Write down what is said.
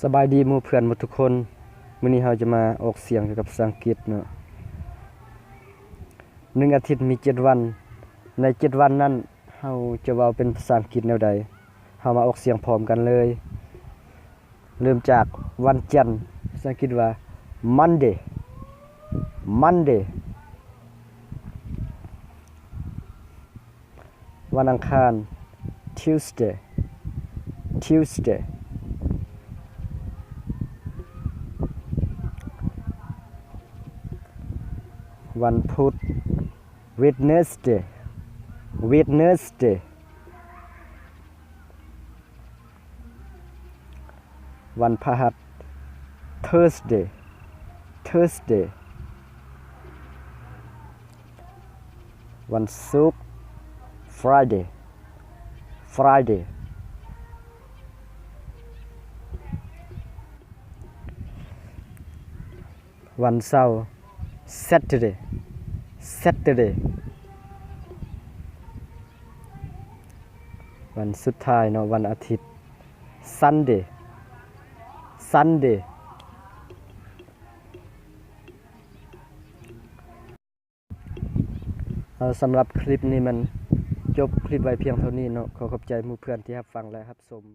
ສະບາຍດີໝູ່ເພື່ອນໝົດທຸກຄົນ. ມື້ນີ້ເຮົາຈະມາອອກສຽງກ່ຽວກັບພາສາອັງກິດເນາະ. ໜຶ່ງອາທິດມີເຈັດວັນ. ໃນເຈັດວັນນັ້ນ ເຮົາຈະເວົ້າເປັນພາສາອັງກິດແນວໃດ? ເຮົາມາອອກສຽງພ້ອມກັນເລີຍ. ເລີ່ມຈາກວັນຈັນ, ພາສາອັງກິດວ່າ Monday, Monday. ວັນອັງຄານ Tuesday, Tuesday. ວັນພຸດ Wednesday, Wednesday. ວັນພະຫັດ Thursday, Thursday. ວັນສຸກ Friday, Friday. ວັນເສົາ Saturday, Saturday. ວັນສຸດທ້າຍເນາະ ວັນອາທິດ Sunday, Sunday. ເອົາ ສຳລັບຄລິບນີ້ມັນຈົບຄລິບໄວ້ພຽງເທົ່ານີ້ເນາະ. ຂໍຂອບໃຈໝູ່ເພື່ອນທີ່ຮັບຟັງ ແລະ ຮັບຊົມ.